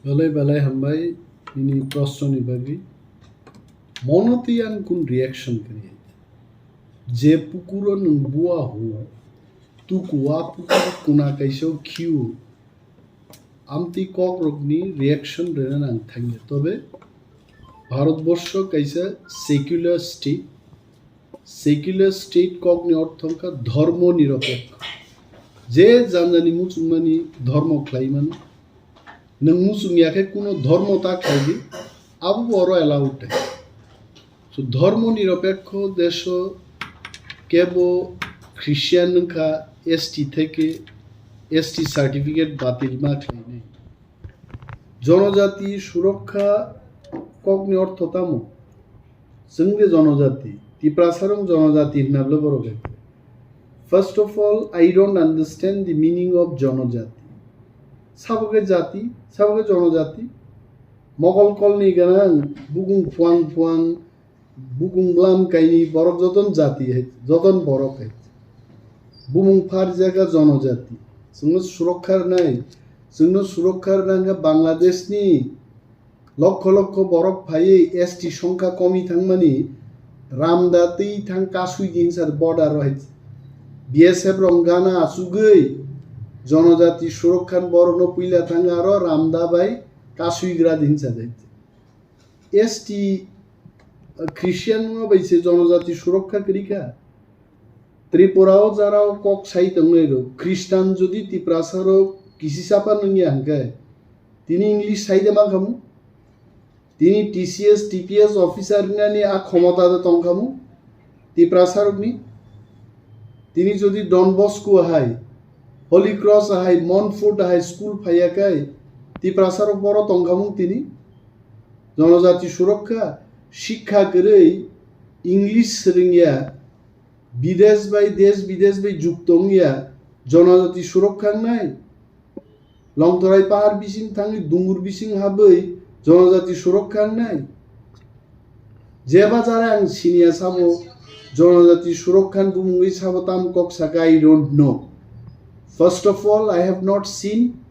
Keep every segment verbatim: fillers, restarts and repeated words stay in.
Belai belai hambai nini prosno ni bagwi. Mono twi ang kun reaction kwrwi. Je pukuro nwng bua hu, tuku a pukur kuna kaisa khiu. Amtwi kok rokni reaction rwna nang thangya. Tobe Bharatborsho kaisa secular state. Secular state kokni ortho wngkha dhormo nirapekho. Je janjani muchungmani dhormo khlai mano. Nwng muchung ya khe kuno dhormo ta khlai di, abo bo oro allowed de. So dhormo nirapekho desho kebo Christian wngkha, S T theke S T certificate batil ma khlainai. Jonojati surokha kokni ortho tamo? Chwng de jonojati, Tiprasarong jonojati hinna bwle borok hai. First of all, I don't understand the meaning of jonojati. Sabo khe jati, sabo khe jonojati. Mogol kolni ganang, bukung phuang phuang, bukung bwlam kaini borok joton jati hai, joton borok hai. Bumung phar jaga jonojati. Chwngno surokha rwnai, chwngno surokha rwna hwnkhe Bangladeshni lokho lokho borok phaiwi S T songkha komi thangmani Ramda twi thang kasui din sar border o hai. B S F rong gana achugwi jonojati surokhan borokno puila thang aro Ramda bai kasui gra din sa dai. S T, uh, Christian no bai se jonojati surokha kwrwi kha. Tripura o jara o kok sai tongnai rok, Christian jodi Tiprasa rok kisi sapa nungya hwnkhe, tini English sai de mankhamu? Tini T C S, T P S officer nani a khomota de tongkhamu? Tiprasa rokni? Tini jodi Don Bosco hai, Holy Cross hai, Montfort hai school phaiya kai, Tiprasa rok boro tongkhamu tini? Jonojati surokha, shikha kwrwi, English swrwngya, bidesh bai, desh bidesh bai jukto wngya, jonojati surokha wngnai? Longtorai pahar bising thangwi, dungur bising habwi, jonojati surokha wngnai? Jeba jara ang siniya samo, jonojati surokha ni bumungwi sabo tam kok saka, I don't know. First of all, I have not seen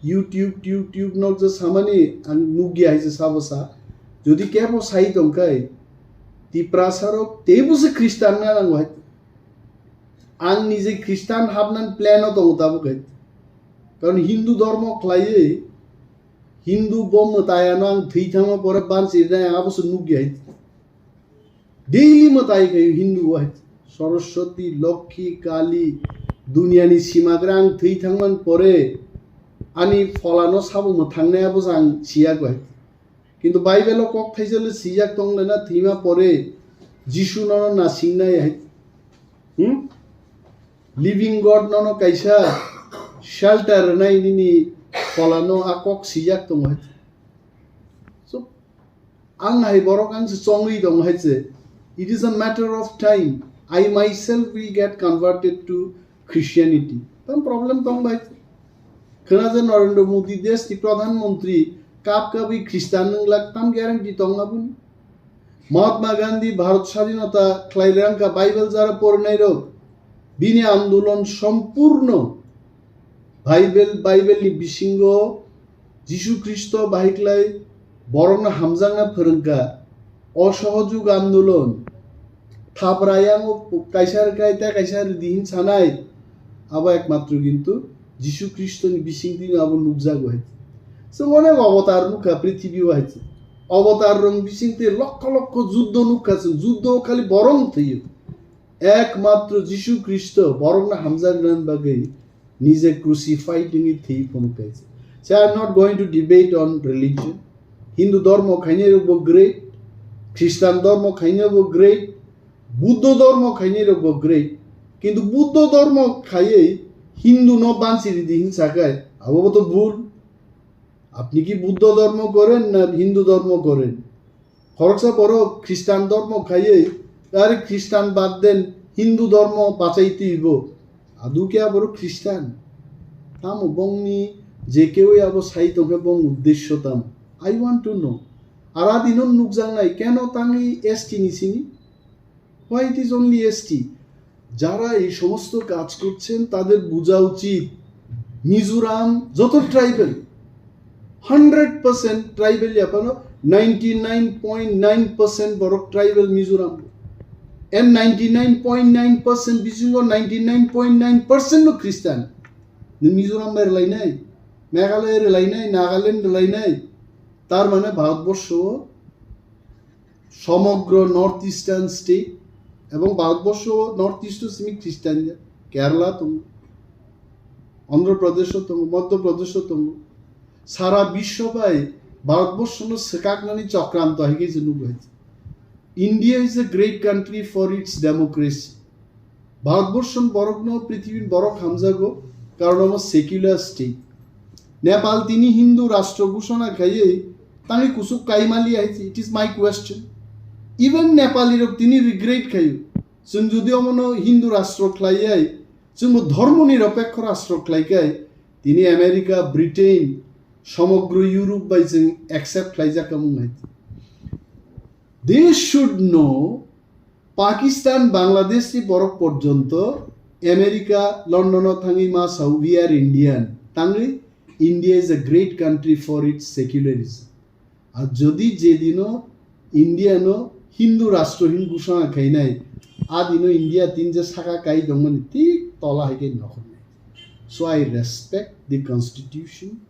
YouTube, YouTube nok je samani ang nugya hai je sabo sa. Jodi kebo sai tongkai, Tiprasa rok teibo se Christian na nango hai. Ang nije Christian habnan plan o tongo tabuk hai. Karon Hindu dhormo khlaiwi, Hindu bo mwtai ano ang thwi thangma pore bansi rinai abo se nugya hai. Daily mwtai khayo Hindu hai. Saraswati, Lokhi, Kali, duniani simagra ang thwi thangman pore ani pholano sabo mwthangnai abo se ang siya hai. Kintu Bible o kok thaisa le sijak tong le na thwima pore Jisu nono nasingnai hai. Hmm? Living God nono kaisa shelter rwnai nini pholano a kok sijak tong hai. So, ang hai borok ang se chongwi tong hai se. It is a matter of time. I myself will get converted to Christianity. Tam problem tong bai. Khwna je Narendra Modi desh ni Pradhan Mantri kap kabwi Christian nwnglak tam guarantee tong aboni. Mahatma Gandhi Bharat Sadhinata khlai rang kha Bible jara porinai rok. Bini andolon sompurno Bible, Bible ni bisingo Jisu Khristo bahai khlai borokno hamjakna phwrwngkha. Osohojog andolon, thapra yango kaisa rwkha, tei kaisa rwdi hin sanai, abo ekmatro kintu Jisu Khristo ni bisingtwi abo nukjago hai. Chwng onek avatar nukha prithibi o hai. Avatar rok bisingtwi lokho lokho juddo nukha chwng, juddo khali borok thwiyo. Ekmatro Jisu Khristo borokno hamjaknani bagwi nije crucified wngwi thwi phunuk kaisa. So I am not going to debate on religion. Hindu dhormo khainai rokbo great, Christian dhormo khainai rokbo great, Buddho dhormo khainai rokbo great. Kintu Buddho dhormo khaiwi Hindu no bansi ridi hin sakai, abo bo to bhul. Apni ki Buddho dhormo goren na Hindu dhormo goren? Khoroksa borok Christian dhormo khaiwi, ar Christian bad den Hindu dhormo bachai twibo. Adu khe aborok Christian? Tamo bongni je kewi abo sai tongkhe bong uddesyo tamo? I want to know. Ara dino nukjaknai keno tangwi S T ni sini? Why it is only S T? যারা এই সমস্ত কাজ করছেন তাদের বোঝা উচিত মিজোরাম যত tribal, Hundred percent tribal ya phano ninety nine point nine percent borok tribal Mizoram. And ninety nine point nine percent bisingo ninety nine point nine percent no Christian. Nwng Mizoram bai rwlainai, Meghalaya rwlainai, Nagaland rwlainai. Tar mane Bharatborsho somogro North Eastern state ebong Bharatborsho North East o simi Christian ya. Kerala tongo, Andhra Pradesh o tongo, Madhya Pradesh o tongo. Sara bisho bai Bharatborsho no swkaknani chokranto hai khe se nugo hai. India is a great country for its democracy. Bharatborsho ni borokno, prithibini borok hamjago, karon omo secular state. Nepal tini Hindu rashtra ghoshona khaiwi tangwi kuchuk kaimali hai se, it is my question. Even Nepali rok tini regret khaio. Chwng jodi omono Hindu rashtra khlaiwi, chwngbo dhormoni niropekho rashtra khlaikai, tini America, Britain, somogro Europe bai chwng accept khlaijak wng hai. They should know, Pakistan, Bangladesh ni borok porjonto America, London o thangwi ma sao, "We are Indian." Tangwi, "India is a great country for its secularism." Ar jodi je dino India no Hindu rashtra hin ghoshona khainai, a dino India tin je saka kai tongmani thik tola hai khe nokhornai. So I respect the constitution,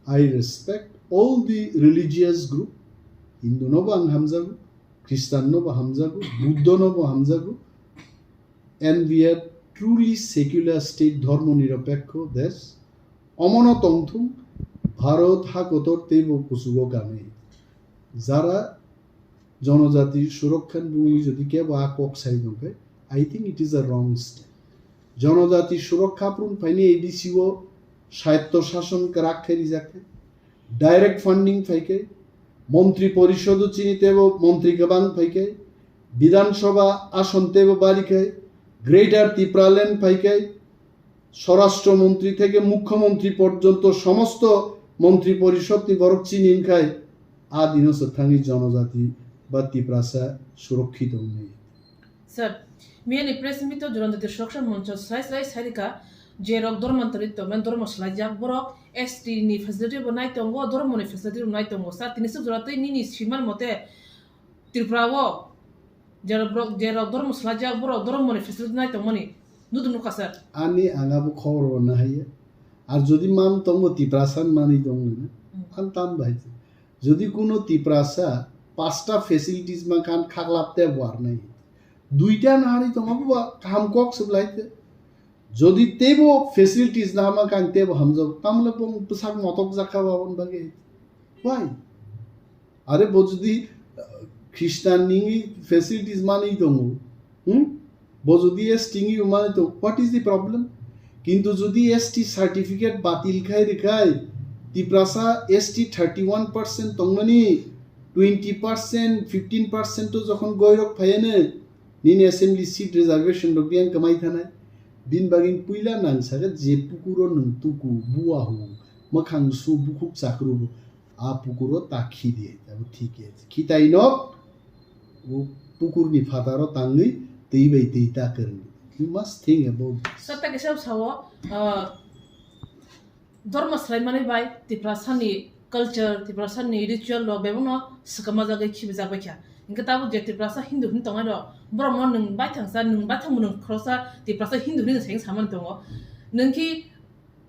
I respect all the religious group. Hindu no bo ang hamjago, Christian no bo hamjago, Buddha no bo hamjago. And we are truly secular state, dhormo niropekho desh. Omono tongthung, Bharat ha kotor teibo kuchugo kanwi. Jara jonojati surokha ni bumwi jodi kebo a kok sai tongkhe, I think it is a wrong step. Jonojati surokha phuru phaini A D C o swayatto shason kwrak khe rijak khe, direct funding phai khe, montri porishod o chini teibo montri kwbang phai khe, Bidhan Sabha ason teibo bari khe, Greater Tipraland phai khe, Swarashtra Montri theke Mukhyamantri porjonto somosto Montri Porishod ni borok chini wngkhai, a dino se thangwi jonojati ba Tiprasa surokkhito wngnai. Sir, miyani press meet o Jonojati Suroksha Moncho slai slai sai rikha, je rok dhormantari tongmani dhormo swlaijak, borok S T ni facility bo nai tongo, dhormo ni facility bo nai tongo. Sir, tini swk jora twi nini siman mote Tripura o je rok, je rok dhormo swlaijak, borok dhormo ni facility nai tongmani nuduk nukha, sir. Ani ang abo khobor bo nahaiya. Ar jodi man tongo Tiprasa manwi tongmani, Hmm. ang tam bai. Jodi kuno Tiprasa pasta facilities ma khan khaklap te buar nai. Duita nahari tong abo ba kaham kok se belai te. Jodi teibo facilities nahama kang teibo hamjak, tamle bong bwsak motok jakha ba on bagwi. Why? Are bo jodi, uh, Christian nini facilities manwi tongo, hmm? Bo jodi S T ngi manwi tongo, what is the problem? Kintu jodi S T certificate batil khai rikhai, Tiprasa S T thirty one percent tongmani, twenty percent, fifteen percent to jokhon goirok phaiane, nini assembly seat reservation rok biyang kamai thanai. Bin bagin puila nang saga je pukuro nung tuku, buahu, makhang su, bukhuk chakru, a pukuro ta khi di, abo thik ya. Khitai nok, o pukurni phataro tangwi twi bai twi ta kwrwng. You must think about this. Sir, ta kisa sao, uh, Dhormo swlaimani bai Tiprasani culture, Tiprasani ritual rok bebakno swkama jagwi khibijak baikha. Hinkhe tabuk je Tiprasa Hindu hinwi tongnai rok, borokno nwng baithangsa, nwng baithangbo nwng khoroksa Tiprasa Hindu hinwi nwng saimano samani tongo. Nwng khe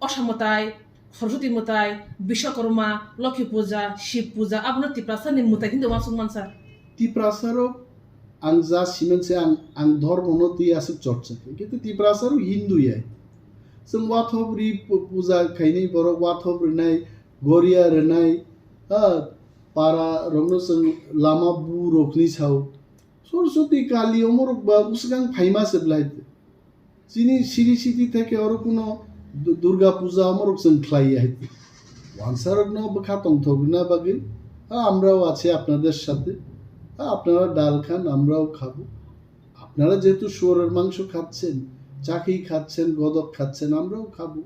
Osa mwtai, Saraswati mwtai, Biswakarma, Lokhi puja, Shiv puja, abono Tiprasani mwtai hinwi uansuk mansa. Tiprasa rok ang ja siman se ang, ang dhormo no twi aswk chorcha khe. Kintu Tiprasa rok Hindu ya. Chwng wathop ri pu-, puja khainai borok wathop rwnai, goria rwnai, ha, para rokno chwng lama bu rokni sao. Saraswati Kali omorok ba bwswkang phaima se belai. Chini siri siti theke oro kuno Du-, Durga puja omorok chwng khlai ya hai. Wansarokno bwkha tongthok rwna bagwi, ha, আমরাও আছি আপনাদের সাথে, ha, আপনারা ডাল খান, আমরাও খাবো। আপনারা যেহেতু শুয়োরের মাংস খাচ্ছেন, চাকি খাচ্ছেন, গদক খাচ্ছেন, আমরাও খাবো।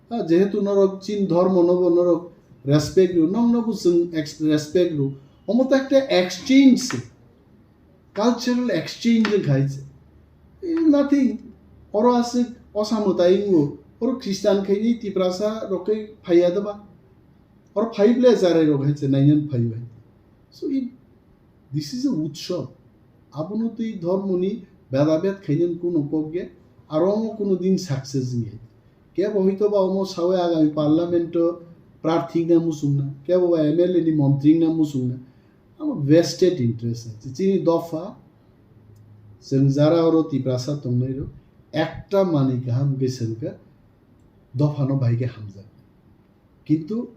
Ha, যেহেতু norok chin dhormo nobo norok respect rw, noknobo chwng ex-, respect rw. Omo to ekta exchange se. Cultural exchange wngkha hai se. Eh, nothing. Oro aswk osa mwtai wngo. Oro Christian khaini Tiprasa rok khe phaiya doba. Or phaible charai rok hai se nainan phaibai. So it, this is a utsav. Abono twi dhormoni bedabed khainan kuno kok ya, aro omo kuno din success wngya. Kebo hoito ba omo sawi agami parliament o prarthi wngna muchungna, kebo ba M L A ni montri wngna muchungna. Amo vested interest hai. Chini dopha, chwng jara oro Tiprasa tongnai rok, ekta manwi kaham khe sengkha, dophano bai khe hamjak. Kintu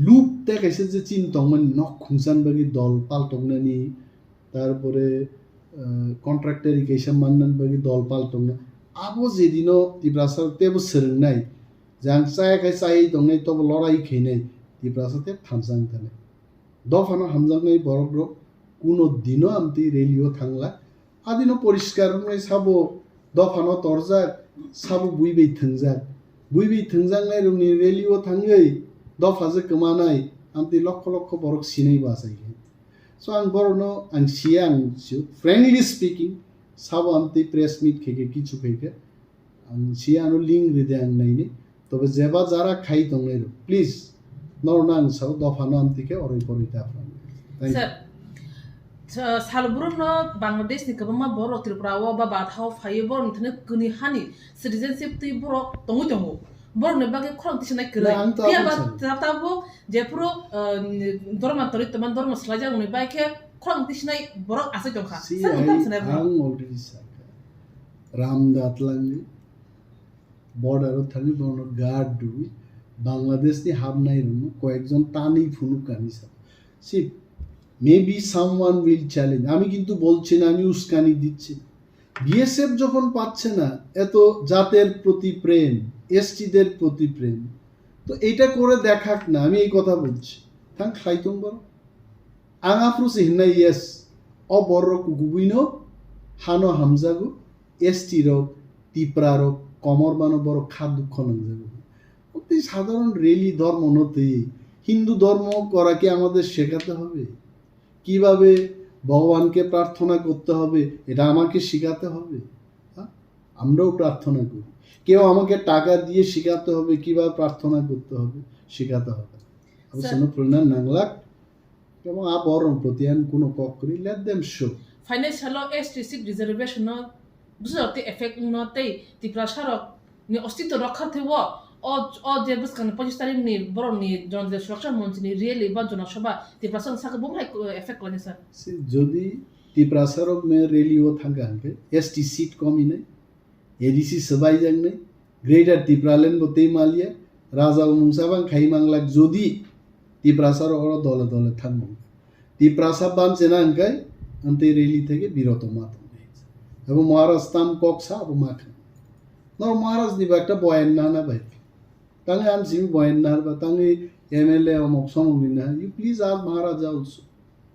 luk tei kaisa je chini tongmani nok khungsan bagwi dol pal tongnani, tarpore, eh, contractor kaisa mannani bagwi dol pal tongna. Abo jedino Tiprasa tebo swrwngnai, je ang chaya khai chaywi tongnai, tobo lorai khainai, Tiprasa tei thansa wng thani. Dophano hamjaknai borok rok kuno dino amtwi rally o thangla. Adino poriskar wngnai sabo dophano torjak, sabo bui bai thwngjak. Bui bai thwngjaknai rokni rally o thangwi dopha je kwmanai amtwi lokho lokho borok sinai bachai khe. So ang borokno ang siya ang sio, frankly speaking, sabo amtwi press meet khe khe kichu khe khe ang siya ano link ride ang naini. Tobe jeba jara khai tongnai rok, please, norokno ang sao dophano amtwi khe oroi poroi ta phrang. Thank you. Sir, sa-, salbrum no Bangladesh ni kwbangma borok Tripura o ba Batha o phaiwi borok ni thani kuni hani citizenship twi borok tongwi tongo. Borok ni bagwi khorang tisanai kwrwi. Na, ang to Phiya aboni ba sani. Ta-, tabuk jephuru, uh, dorma tori tongma dorma swlaijak ni bai khe khorang tisanai borok asai tongkha. See, Sir, I, nokha sanai borok. Ang already sakha. Ram datlangni border o thangwi bono guard rwi Bangladesh ni hapnai rokno koyekjon tanwi phunuk kani sa. See, maybe someone will challenge. আমি কিন্তু বলছি না, আমি উস্কানি দিচ্ছি না। বিএসএফ যখন পাচ্ছে না, এত জাতের প্রতি প্রেম, এসটিদের প্রতি প্রেম, তো এটা করে দেখাক না, আমি এই কথা বলছি। Thang khlai tong boro. Ang aphuru se hinnai, yes, o borok kukubuino hano hamjago, S T rok, Tipra rok, komor mano borok kha dukho nangjago. Tei sadharon rally dhormo no twi Hindu dhormo kora ki amader shekhate hobe? Kibabe Bhagwanke prarthona korte hobe, eta amake shikhate hobe? Ha? Amrao prarthona kori. Keu amake taka diye shikhate hobe, kibabe prarthona korte hobe, shikhate hobe. Abo Sir. Sono purna nanglak. Ebong a borok proti ang kuno kok kwrwi, let them show. Financial o S T seat reservation no bwswk tei effect wngno tei Tiprasa rok ni ostitw rokha thwiwi o, o je bwskang ni pochis tarik ni borok ni Jonajati Suraksha Monch ni rally ba Jana Sabha Tiprasa wng sakhe bo hai effect khlainai sir? Si jodi Tiprasa rok me rally o thangkha hwnkhe S T seat komi nai. A D C swbaijaknai, Greater Tipraland bo tei maliya, raja bo mungsa bang khai manglak jodi Tiprasa rok oro dole dole thangmung. Tiprasa banchena hwnkhe amtwi rally theke biroto ma tongnai. Abo Maharaj tam kok sa abo ma kha. Nor Maharaj ni ba ekta boyan nana bai. Tangwi ang simi boyan nahar ba tangwi M L A omok somok ni nahar. You please ask Maharaja also.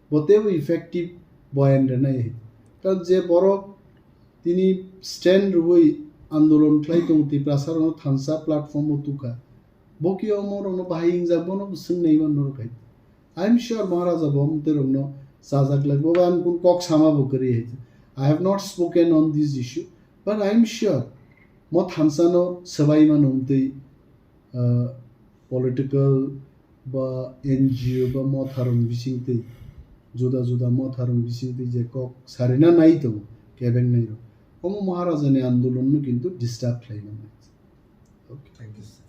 Bo tebo effective boyan rwnai. Karon je borok tini stand rwui andolon khlai tongo Tiprasa rokno thansa platform o tukha. Bo ki omo rokno bahai hingjak bono bo swngnai man norok hai. I am sure Maharaja bo amtwi rokno chajak lai. Bo ang kun kok sama bo kwrwi hai. I have not spoken on this issue, but I am sure mo thansa no swbai mano amtwi, ah, political ba N G O ba motharong bisingtwi, juda juda motharong bisingtwi je kok sarina nai tongo kebeng nai rok. Omo Maharaja ni andolon no kintu disturb khlai nai. Okay. Thank you, sir.